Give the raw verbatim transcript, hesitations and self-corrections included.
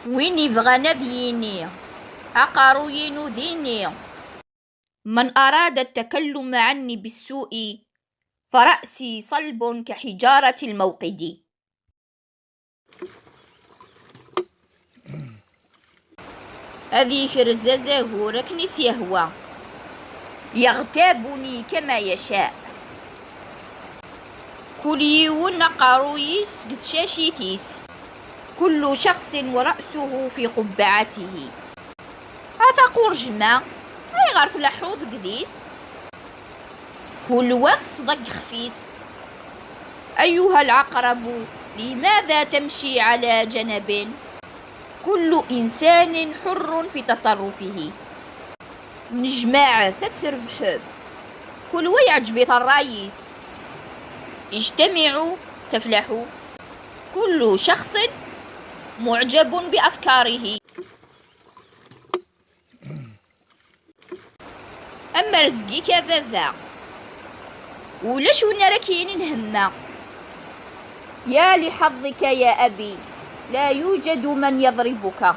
Win ibɣan ad yini, aqerruy-inu d ini. من أراد التكلم عني بالسوء فرأسي صلب كحجارة الموقد. Ad yekrez azagur akken i s-yehwa. يغتابني كما يشاء. Kul yiwen aqerruy-is deg tcacit-is. كل شخص ورأسه في قبعته. A taqurjma, ayɣer tleḥḥuḍ deg dis? Kul wa ɣ-s deg ixef-is. أيها العقرب، لماذا تمشي على جنب؟ كل إنسان حر في تصرفه. Nejmaɛet ad trebḥem. Kul wa yeɛǧeb-it ṛṛay-is. اجتمعوا تفلحوا. كل شخص معجب بأفكاره. Am rrezg-ik a baba. Ulac win ara k-yinin hemma. يا لحظك يا أبي، لا يوجد من يضربك.